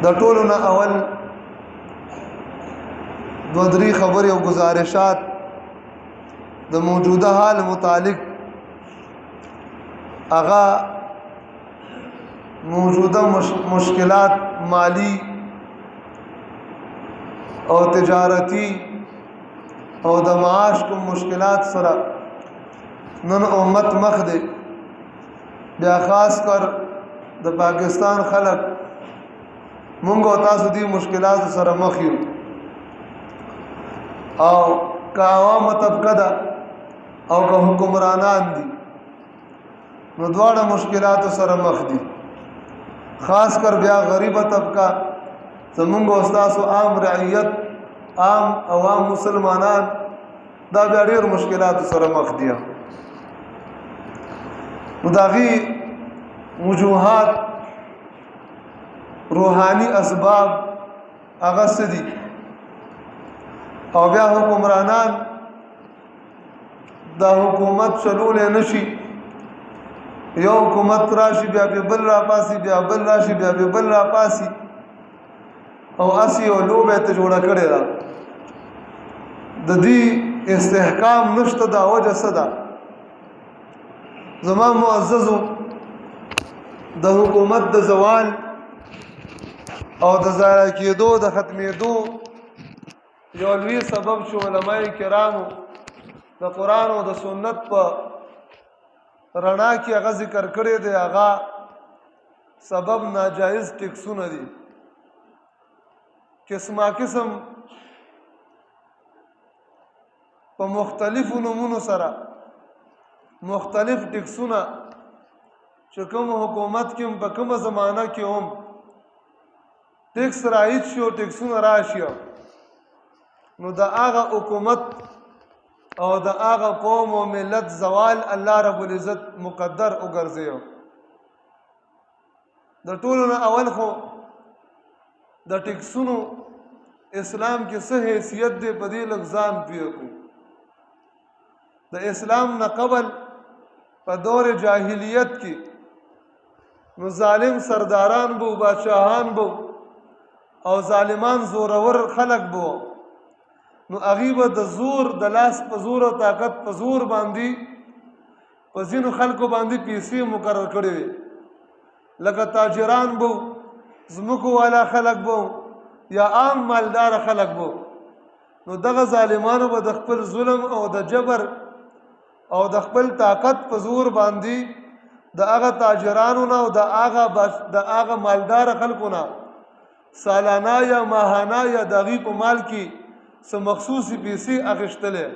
د ټولو نه اول دوه درې خبرې او گزارشات د موجوده حال متعلق، هغه موجوده مشکلات مالی او تجارتی او د معاش کوم مشکلات سره نن امت مخ دی، بیا خاص کر د پاکستان خلک، مونږ او تاسو دې مشکلات سره مخ یو، او که عوام طبقه ده او که حکمرانان دي، نو دواړه مشکلات سره مخ دي. خاص کر بیا غریبه طبقه، زمونږ او تاسو عام رعیت، عام عوام مسلمانان، دا بیا ډیر مشکلات سره مخ دي. نو داغي وجوهات، روحاني اسباب هغه څه دي، او بیا حکمرانان دا حکومت چلولی نشي؟ یو حکومت راشي، بیا به بل را پاسي، بیا بل راشي، بیا به بل را پاسي، او اسی او لوبه ته جوړه کړې ده، د دې استحکام نشته، دا وجه څه ده؟ زما معززو، د حکومت د زوال او د ضایع کېدو، د ختمېدو یو لوی سبب چې علماء کرامو د قرآن او د سنت په رڼا کې هغه ذکر کړی دی، هغه سبب ناجایز ټیکسونه دي، قسمه قسم په مختلفو نومونو سره مختلف ټیکسونه چې کوم حکومت کې په کومه زمانہ کې هم ټیکس رایج شي او ټیکسونه راشي، نو د هغه حکومت او د هغه قوم او ملت زوال الله رب العزت مقدر وګرځیو. د ټولو نه اول خو د ټیکسونو اسلام کې څه حیثیت دی، په دې لږ ځان پوه کو. د اسلام نه قبل په دور جاهلیت کې نو ظالم سرداران بو، بادشاهان بو او ظالمان زورور خلق بو، نو هغوی به د زور، د لاس په زور او طاقت په زور باندې په ځینو خلکو باندې پیسې مقرر کړې وي، لکه تاجران بو، ځمکو والا خلک بو یا عام مالدار خلک بو. نو دغه ظالمانو به د خپل ظلم او د جبر او د خپل طاقت په زور باندې د هغه تاجرانو نه او د هغه مالدار خلکو نه سالانه یا ماهانه یا د هغوی په مال کې څه مخصوصې پیسې اخیستلې،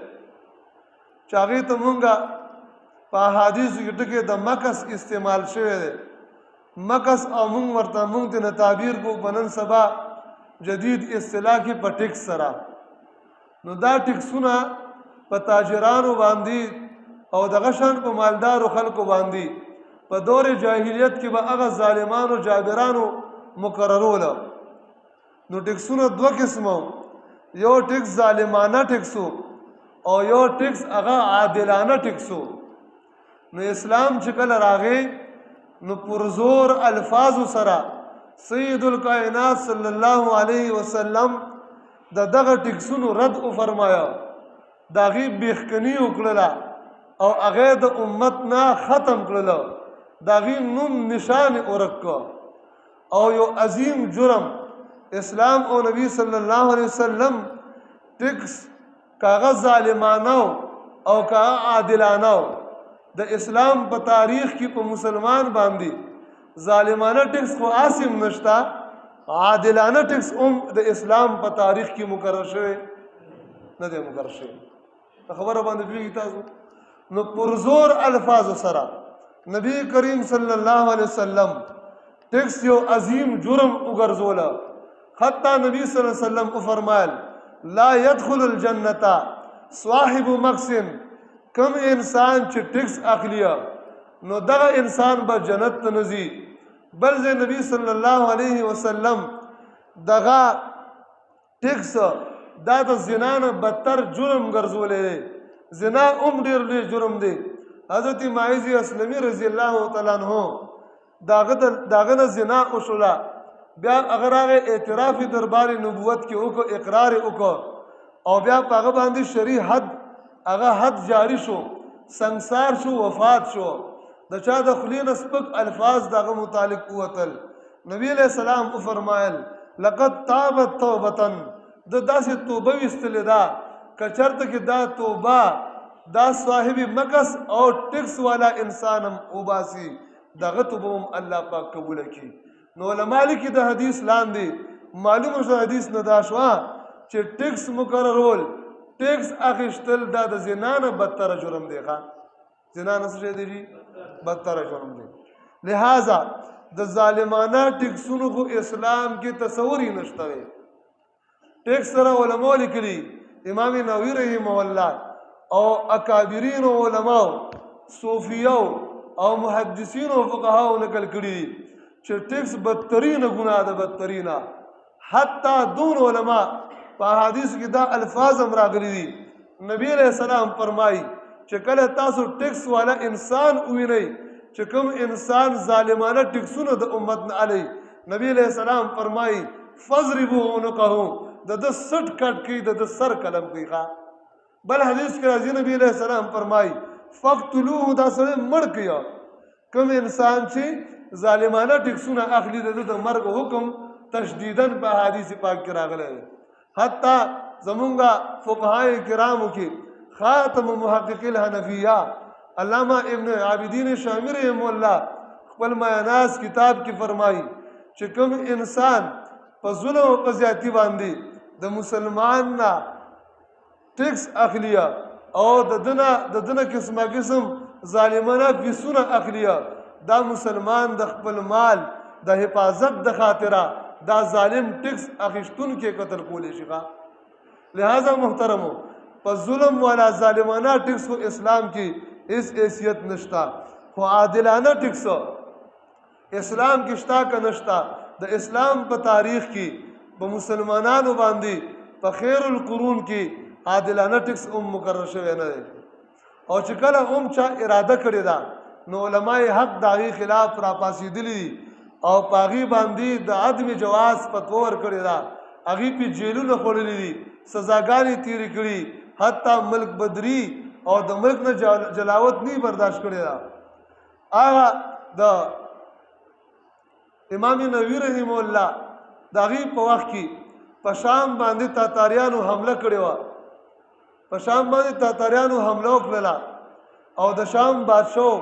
چې هغې ته مونږه په احادیثو کې ټکی د مکس استعمال شوی دی، مکس، او مونږ ورته، مونږ ته تعبیر کو په نن سبا جدید اصطلاح کې په ټیکس سره. نو دا ټیکسونه په تاجرانو باندې او دغه شان په مالدارو خلکو باندې په دور جاهلیت کې به هغه ظالمانو جابرانو مقرروله. نو ټیکسونه دوه قسمه، یو ټیکس ظالمانه ټیکسو او یو ټیکس هغه عادلانه ټیکسو. نو اسلام چې کله راغی، نو پرزور الفاظ سره سید الکائنات صلی الله علیه وسلم د دغه ټیکسونو رد او فرمایا، د هغې بیخکنی وکړله او هغه د امت نه ختم کړله، د هغې نوم نشان ورک کړ. او یو عظیم جرم اسلام او نبی صلی الله علیه وسلم ټیکس، کاغه ظالمانه او کاغه عادلانه، د اسلام په تاریخ کې په مسلمان باندې ظالمانه ټیکس خو آسم نشتا، عادلانه ټیکس هم د اسلام په تاریخ کې مقرر شوی نه دی مقرر شوی. خبره باندې پوهیږئ تاسو؟ نو پرزور الفاظ سره نبی کریم صلی الله علیه وسلم ټیکس یو عظیم جرم وګرځوله. حتی نبی صلی الله علیه وسلم وفرمایل: لا يدخل الجنه صاحب مکس. کم انسان چې ټیکس اخلي، نو دغه انسان به جنت ته نزي. بل ځای نبی صلی الله علیه وسلم دغه ټیکس دا د زنا نه بدتر جرم ګرځولی دی. زنا هم ډېر لوی جرم دی. حضرت ماعز اسلمي رضی الله تعالی عنہ داغه نه زنا وشوله. بیا هغه راغی، اعتراف دربار نبوت کې وکړو، اقرار وکړو، او بیا په هغه باندې شرعي حد، هغه حد جاری شو، سنگسار شو، وفات شو. د چا د خولې نه سپک الفاظ دغه متعلق ووتل. نبی علیہ السلام وفرمایل لقد تابت توبة، د داسې توبه ویستلې ده که چرته کې دا توبه دا صاحب مکس او ټیکس والا انسان هم وباسي، دغه توبه هم الله پاک قبول کړي. نو علما لیکي د حدیث لاندې معلومه شوه، حدیث نه دا شوه چې ټیکس مقررول، ټیکس اخیستل دا د زنا نه بدتر جرم دی. ښه، زنا نه څه شی دی؟ بدتر جرم دی. لہذا د ظالمانه ټیکسونو خو اسلام کې تصور یې نشته دی. ټیکس سره علماء لیکلي، امام نووي رحمه الله او اکابرین علماء، صوفیو او محدثین او فقهاو نقل کړي دي چې ټیکس بدترینه ګناه ده، بدترینه. حتی دون علما په حدیث کې دا الفاظ هم راغلي دي. نبی علیہ السلام فرمایي چې کله تاسو ټیکس والا انسان ووینئ، چې کوم انسان ظالمانه ټیکسونه د امت نه الی، نبی علیہ السلام فرمایي فضربوا عنقه، د ده سټ کټ کوي، د ده سر قلم کوي. ښه، بل حدیث کې راځي نبی علیہ السلام فرمایي فقتلوه، دا سړی مړ کړئ. کوم انسان چې ظالمانه ټیکسونه اخلي د ده د مرګ حکم تشدیداً په حدیث پاک کې راغلی دی. حتی زمونږه فقهای کرامو کې خاتم محقق الحنفیه علامه ابن عابدین شامی رحمه الله خپل مایاناز کتاب کې فرمایي چې کوم انسان په ظلم او په زیاتی باندې د مسلمان نه ټیکس اخلي او د دنه قسمه قسم ظالمانه فیسونه اخلي، دا مسلمان د خپل مال د حفاظت د خاطره دا ظالم ټیکس اخیستونکی قتل کولی شي. لہذا محترمو، په ظلم والا ظالمانه ټیکس خو اسلام کې هیڅ حیثیت نشته، خو عادلانه ټیکس اسلام کې شته که نشته؟ د اسلام په تاریخ کې په مسلمانانو باندې په خیر القرون کې عادلانه ټیکس هم مقرر شوی نه دی، او چې کله هم چا اراده کړې ده نو علماء حق د هغې خلاف راپاڅېدلي دي او په هغې باندې د عدم جواز فتوا ورکړې ده. هغې پې جیلونه خوړلي دي، سزاګانې تېرې کړي، حتی ملک بدري او د ملک نه جلاوت نه برداشت کړې ده. هغه د امام نووي رحمه الله د هغې په وخت کې په شام باندې تاتاریانو حمله کړې وه. په شام باندې تاتاریانو حمله وکړله او د شام بادشاه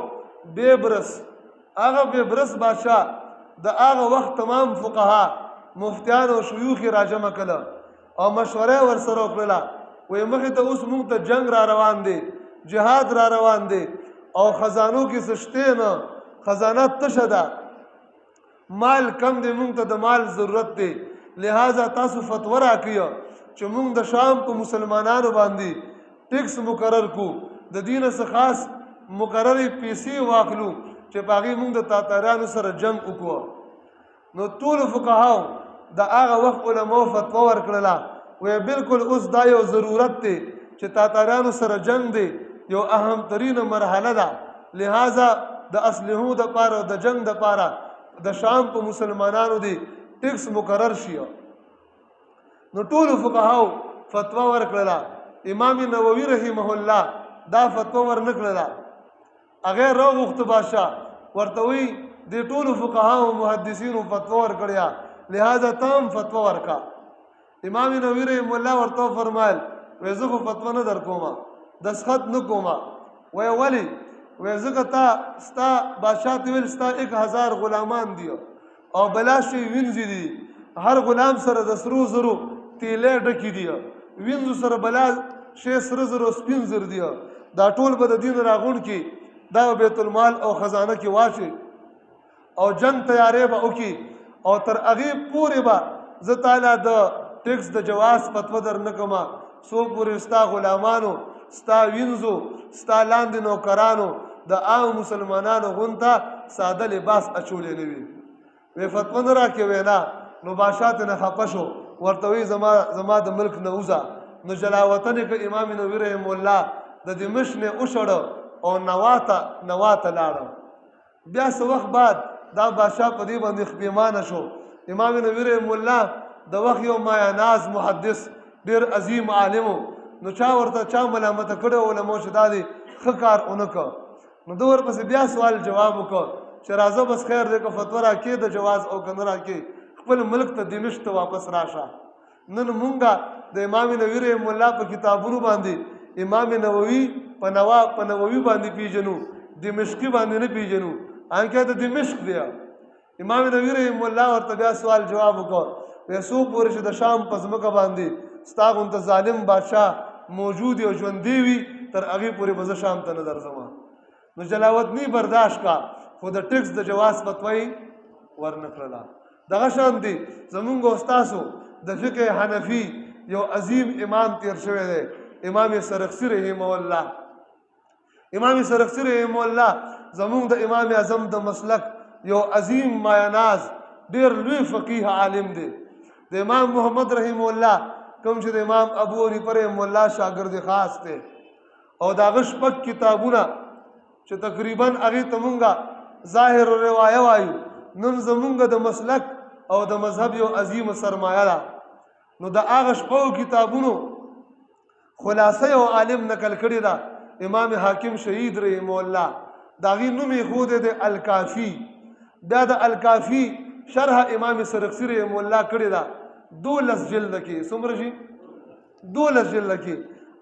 بیبرس، هغه بیبرس بادشاه د هغه وخت تمام فقها، مفتیان او شیوخ یې راجمع کړل او مشوره یې ورسره وکړله. وایي مخې ته اوس موږ ته جنګ را روان دی، جهاد را روان دی، او خزانو کې څه شته نه، خزانه تشه ده، مال کم دی، موږ ته د مال ضرورت دی، لہذا تاسو فتوا راکړئ چې موږ د شام په مسلمانانو باندې ټیکس مقرر کو، د دین څخه خاص مقررې پیسې واخلو چې په هغې موږ د تاتاریانو سره جنګ وکړو. نو ټولو فقهاو د هغه وخت علماو فتوا ورکړله، وایي بالکل اوس دا یو ضرورت دی چې تاتاریانو سره جنګ دی، یو اهم ترینه مرحله ده، لہذا د اسلحو دپاره، د جنګ دپاره د شام په مسلمانانو دی ټیکس مقرر شي. نو ټولو فقهاو فتوا ورکړله. امام نووي رحمه الله دا فتوا ورنکړله. هغه راوغوښته بادشاه، ورته وایي دې ټولو فقهاو محدثینو فتوا ورکړې، لہذا ته هم فتوا ورکړه. امام نووي رحمه الله ورته وفرمایل وایي زه خو فتوا نه درکوم، دستخط نه کوم. وایي ولې؟ وایي ځکه تا ستا بادشاه ته ویل ستا 1000 غلامان دي او بلا شی وینځي دي، هر غلام سره د سرو زرو تیلې ډکې دي، وینځو سره بلا شی سره زرو سپین زر دي، دا ټول به د دین راغونډ کړي، دا به بیت المال او خزانه کې واچي او جنگ تیارې به وکړي، او تر هغې پورې به زه تعالی د ټیکس د جواز فتوا در نه کوم څو پورې ستا غلامانو، ستا وینځو، ستا لاندې نوکرانو د عام مسلمانانو غونته ساده لباس اچولی نه وي. وی فتوا نه راکې؟ وی نه. نو بادشاه ته نه خفه شو، ورته وی زما د ملک نه وځه. نو جلاوطن یې که امام نووي رحمه الله د دمشق نه وشړه او نواته لاړه. بیا څه وخت بعد دا بادشاه په دې باندې خپېمانه شو. امام نووي رحم الله د وخت یو مایا ناز محدث، ډیر عظیم عالم، نو چا ورته چا ملامت کړو علماء چې دا دی ښه کار اونکه. نو ده ورپسې بیا سوال جواب وکړ چې راځه بس خیر دی، که فتوا راکې د جواز او که نه راکې، خپل ملک ته دمشق ته واپس راشه. نن مونږه د امام نووي رحم الله په کتابونو باندې امام نووي په نوا په نووي باندې پیژنو، دمشقي باندې نه پیژنو، انکه د دمشق دی. امام نووي رحم الله ورته بیا سوال جواب وکړ، وی څو پورې چې د شام په ځمکه باندې ستا غونته ظالم بادشاه موجود او ژوندی وي، تر هغې پورې به زه شام ته نه درځم. نو جلاوطني برداشت کا، خو د ټیکس د جواز فتوا یې ورنه کړله. دغه شان دی زمونږ او ستاسو د فقه حنفي یو عظیم امام تیر شوی دی، امام سرخسی رحمه الله. امام سرخسی رحمه الله زمونږ د امام اعظم د مسلک یو عظیم مایاناز ډیر لوی فقیه عالم دی. د امام محمد رحمه الله کوم چې د امام ابو حنیفه رحمه الله شاګرد خاص دی، او د هغه شپږ کتابونه چې تقریبا هغې ته مونږه ظاهر الروایه وایو، نن زمونږ د مسلک او د مذهب یو عظیم سرمایه ده. نو د هغه شپږو کتابونو خلاصه یو عالم نقل کړې ده، امام حاکم شهید رحمه الله، د هغې نوم یې ښودی دی الکافي. بیا د الکافي شرح امام سرخسي رحمه الله کړې ده 12 جلد کې. څومره شي؟ 12 جلد کې.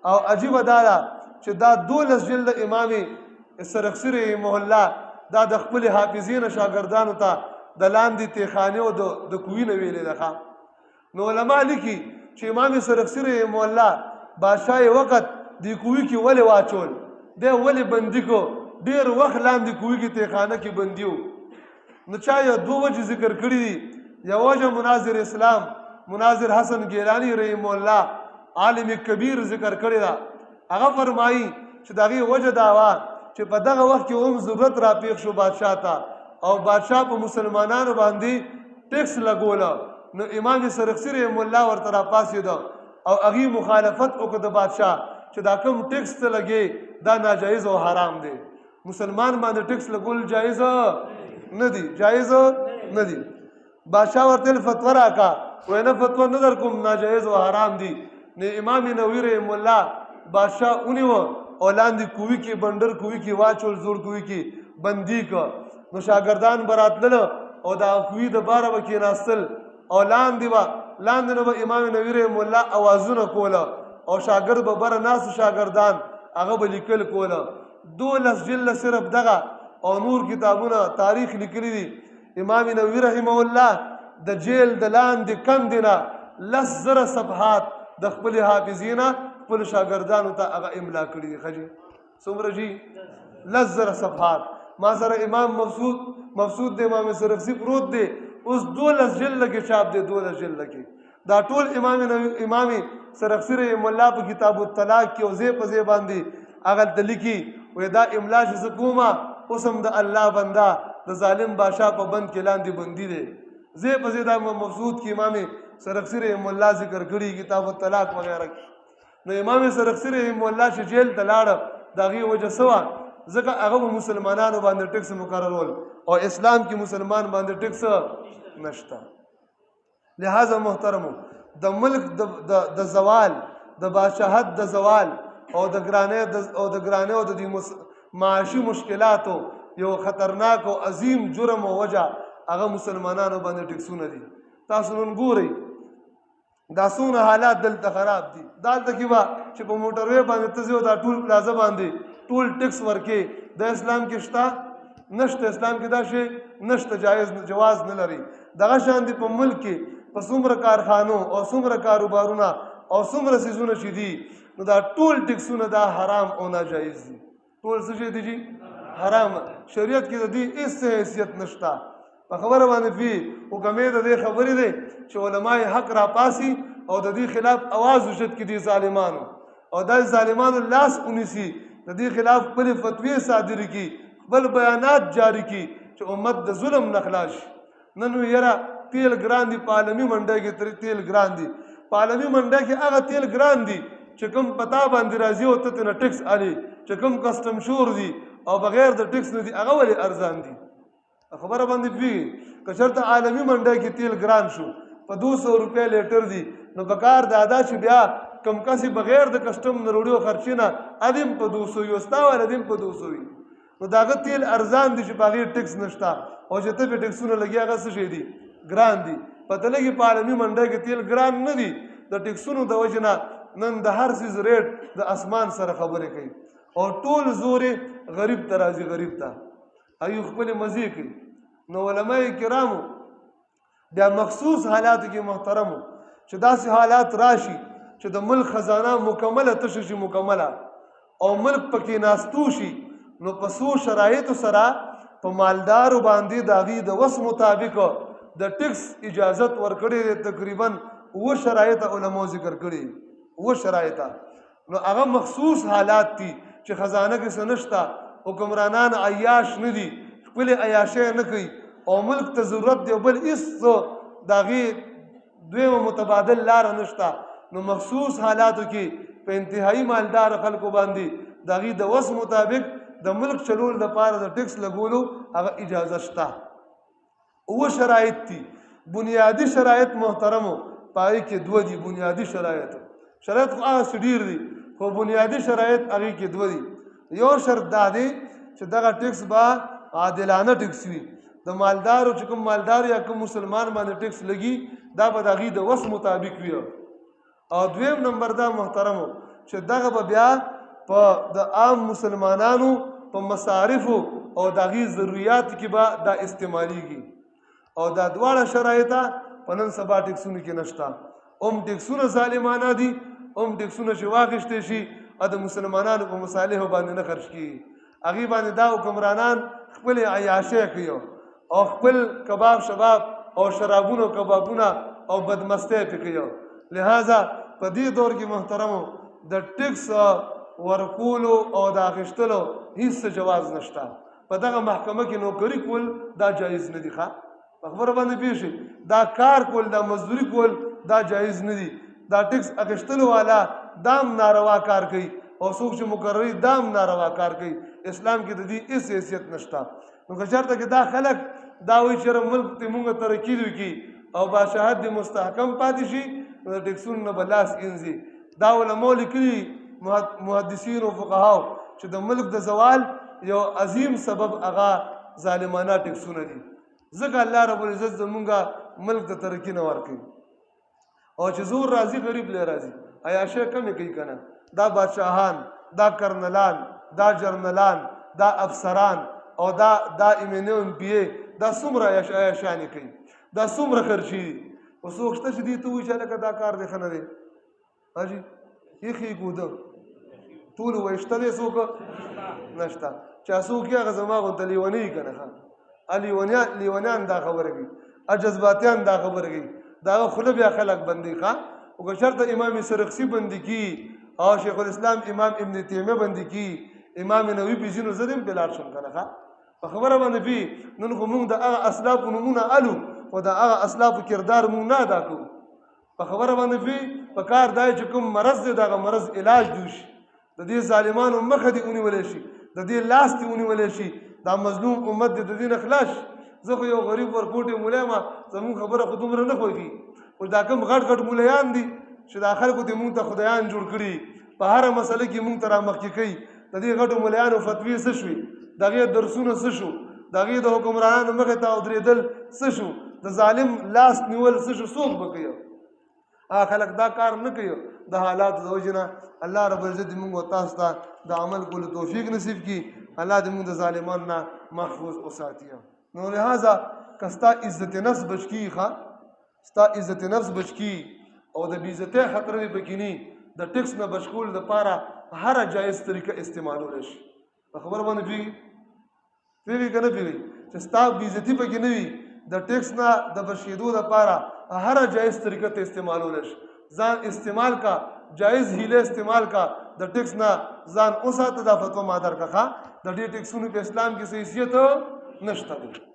او عجیبه دا ده چې دا 12 جلد امام سرخسي رحمه الله دا د خپل حافظین شاګردانو ته د لاندې تیخانې او د کوی نه ویلې ده. نو علما لیکي چې امام سرخسي رحمه الله بادشاه وخت د کوی کې ولې واچول، دی ولې بندي کو، ډېر وخت لاندې کوی کې تیخانه کې بندي و. نو چا یو دوه وجې ذکر کړي دي. یو وجه مناظر اسلام مناظر حسن ګیلانی رحمه الله عالم کبیر ذکر کړی ده. هغه فرمایي چې د هغې وجه دا وه چې په دغه وخت کې هم ضرورت را پېښ شو بادشاه ته، او بادشاه په مسلمانانو باندې ټیکس لګوله. نو امام سرخسي رحمه الله ورته راپاڅېده او هغې مخالفت وکړ د بادشاه چې دا کوم ټیکس ته لګې دا ناجایز او حرام دی، مسلمان باندې ټیکس لګول جایز نه دی، جایز نه دی. بادشاه ورته ویل فتوا راکړه، وایي نه فتوا نه در کوم، ناجایز او حرام دی. نو امام نووي رحمه الله بادشاه ونیوه او لاندې کوي کې بندر کوي کې واچول، زوړ کوي کې بندي که. نو شاګردان به راتلل او د کوي د باره به کېناستل، او لاندې به لاندې نه به امام نووي رحمه الله اوازونه کوله، او شاګرد به بره ناست شاګردان هغه به لیکل کوله. 12 جلد صرف دغه او نور کتابونه تاریخ لیکلي دي. امام نووي رحمه الله د جیل د لاندې کندې نه 10,000 صفحات د خپلې حافظې نه خپلو شاګردانو ته هغه املا کړي دي. ښه جي څومره جي؟ 10,000 صفحات. ما سره امام مبسوط د امام سرخسي پروت دی، اوس 12 جلد کې چاپ دی، 12 جلد کې. دا ټول امام سرخسي رحمه الله په کتاب الطلاق کې او ځای په ځای باندې هغه هلته لیکي، وایي دا املا چې زه کومه اوس هم د الله بنده د ظالم بادشاه په بند کې لاندې بندي دی. ځای په ځای دا مبسوط کې امام سرخسي رحمه الله ذکر کړي کتاب الطلاق وغیره کې. نو امام سرخسي رحمه الله چې جیل ته لاړه د هغې وجه څه وه؟ ځکه هغه په مسلمانانو باندې ټیکس مقررول، او اسلام کې مسلمان باندې ټیکس نشته. لہذا محترمو د ملک د زوال، د بادشاهت د زوال او د ګرانۍ او د ګرانۍ او د دې معاشي مشکلاتو یو خطرناک او عظیم جرم او وجه هغه مسلمانانو باندې ټیکسونه دي. تاسو نن ګورئ دا څونه حالات دلته خراب دي. دلته کې به چې په موټروی باندې ته ځې او دا ټول پلازه باندې ټول ټیکس ورکې، د اسلام کې شته؟ نشته. اسلام کې دا شی نشته، جایز جواز نه لري. دغه شان دی په ملک کې په څومره کارخانو او څومره کاروبارونه او څومره څیزونه چې دي، نو دا ټول ټیکسونه دا حرام او ناجایز دي. ټول څه شی دي جي؟ حرام. شریعت کې د دې هېڅ حیثیت نشته. په خبره باندې پی او کمې د دې خبرې دی چې علما حق را پاسي او د دې خلاف اواز اوچت کړي دي ظالمانو، او دا ظالمانو لاس ونیسي، د دې خلاف خپلې فتوې صادرې کړي، خپل بیانات جاري کړي چې امت د ظلم نه خلاص شي. نن وایي یاره تیل ګران دي، په عالمي منډۍ کې تیل ګران دي. په عالمي منډۍ کې هغه تیل ګران دي چې کوم پتا باندې راځي او ته ترېنه ټیکس الي، چې کوم کسټم شور دي او بغیر د ټیکس نه دي، هغه ولې ارزان دي؟ خبره باندې پوهېږي؟ که چېرته عالمي منډۍ کې تیل ګران شو، په 200 روپۍ لیټر دي، نو په کار دا ده چې بیا کم کسې بغیر د کسټم نه روړي او خرچې نه ادم په 200 وي، ستا والا دیم په 200 وي، نو د هغه تیل ارزان دي چې په هغې ټیکس نشته، او چې ته پرې ټیکسونه لګي هغه څه شی دي؟ ګران دي. پته لګي په عالمي منډۍ کې تیل ګران نه دي، د ټیکسونو د وجې نه نن د هر څیز ریټ د اسمان سره خبرې کوي، او ټول زور یې غریب ته راځي، غریب ته هغوی خپلې مزې کوي. نو علما کرامو بیا مخصوص حالاتو کې محترمو چې داسې حالات راشي چې د ملک خزانه مکمله تشه شي، مکمله، او ملک پکې ناستو شي، نو په څو شرایطو سره په مالدارو باندې د هغوی د وس مطابق د ټیکس اجازت ورکړی دی. تقریبا 7 شرایط علماو ذکر کړي، 7 شرایط. نو هغه مخصوص حالات دي چې خزانه کې څه نشته، حکمرانان عیاش نه دي، خپلې عیاشۍ نه کوي، او ملک ته ضرورت دی، بل هېڅ د هغې دویمه متبادل لاره نشته. نو مخصوص حالاتو کې په انتهایی مالدار خلکو باندې د هغې د وس مطابق د ملک چلولو دپاره د ټیکس لګولو هغه اجازه شته. 7 شرایط دي. بنیادي شرایط محترمو په هغې کې 2 دي. بنیادي شرایط، شرایط خو هغسې ډېر دي، خو بنیادي شرایط هغې کې 2 دي. یو شرط دا دی چې دغه ټیکس به عادلانه ټیکس وي. د مالدارو چې کوم مالدار یا کوم مسلمان باندې ټیکس لګي، دا به د هغې د وس مطابق وي. او دویم نمبر دا محترمو چې دغه به بیا په د عام مسلمانانو په مصارفو او د هغې ضروریات کې به دا استعمالیږي. او دا دواړه شرایط په نن سبا ټیکسونو کې نشته. هم ټیکسونه ظالمانه دي، هم ټیکسونه چې واخیستی شي او د مسلمانانو په مصالحو باندې نه خرچ کیږي. هغې باندې دا حکمرانان خپلې عیاشۍ کوي او خپل کباب شباب او شرابونو کبابونه او بدمستۍ پې کوي. لہذا په دې دور کې محترمو د ټیکس ورکولو او د اخیستلو هیڅ جواز نشته. په دغه محکمه کې نوکري کول دا جایز نه دي. ښه په خبره باندې پوه شئ، دا کار کول، دا مزدوري کول دا جایز نه دي. دا ټیکس اخیستلو والا دام ناروا کار کوي، او څوک چې مقرري دام ناروا کار کوي. اسلام کې د دې هیڅ حیثیت نشته. نو که چېرته کې دا خلک دا وایي چې ملک ته مونږ ترقي وکړي او بادشاهت دې مستحکم پاتې شي، نو د ټیکسونو نه به لاس اینځي. دا علماو لیکلي محدثین او فقهاو چې د ملک د زوال یو عظیم سبب هغه ظالمانه ټیکسونه دي. ځکه الله رب العزت زمونږ ملک ته ترقي نه ورکوي، او چې زور راځي غریب له راځي، عیاشۍ کمې کوي که نه. دا بادشاهان، دا کرنلان، دا جرنلان، دا افسران او دا ایم این ایم پي ای، دا څومره عیاشانې کوي، دا څومره خرچې دي. خو څوک شته چې دوی ته ووایي چې هلکه دا کار دی ښه نه دی؟ حاجي یخې کوده ټول وایي شته دی څوک؟ نشته. چې څوک یې هغه زما غونته لیونی که نه، ښه لیونیان دا خبره کوي، جذباتیان دا خبره کوي، دا خوله بیا خلک بندي. ښه او که چېرته امام سرخسي بندي کي او شیخ الاسلام امام ابن تیمیه بندي کي، امام نووي پې ځینو زه دې هم پرې لاړ شم که نه. ښه په خبره باندې پوه. نن خو موږ د هغه اسلافو نومونه الو، خو د هغه اسلافو کردار موږ نه ادا کوو. په خبره باندې پوه. په کار دا چې کوم مرض دی دغه مرض علاج دی وشي، د دې ظالمانو مخه دې ونیولی شي، د دې لاس دې ونیولی شي، دا مظلوم امت دې د دې نه خلاص شي. زه خو یو غریب ورکوټی مولی یم، زموږ خبره خو دومره نه خوښېږي، خو دا کوم غټ غټ مولیان دي چې دا خلکو دې موږ ته خدایان جوړ کړي، په هره مسله کې موږ ته رامخکې کوي. د دې غټو مولیانو فتوې څه شوې، د هغې درسونه څه شو، د هغې د حکمرانانو مخې ته ودرېدل څه شو، د ظالم لاس نیول څه شو، څوک به کوي؟ هغه خلک دا کار نه کوي. د حالاتو د وجې نه الله رب العزت دې موږ او تاسو ته د عمل کولو توفیق نصیب کړي. الله دې موږ د ظالمانو نه محفوظ وساتي. نو لہذا که ستا عزت نفس بچ کیږي، ښه ستا عزت نفس بچ کیږي او د بې عزتۍ خطر دې پکې نه، د ټیکس نه بچ کولو دپاره هره جایز طریقه استعمالولی شي. په خبره باندې پوهېږي؟ پوهېږي که نه پوهېږي؟ چې ستا بې عزتي پکې نه وي، د ټیکس نه د بچ کېدو دپاره هره جایز طریقه ته استعمالولی شي. ځان استعمال کا، جایز حیله استعمال کا، د ټیکس نه ځان وساته. دا فتوا ما درکړه. د دې ټیکسونو په اسلام کې څه حیثیت نشته دی.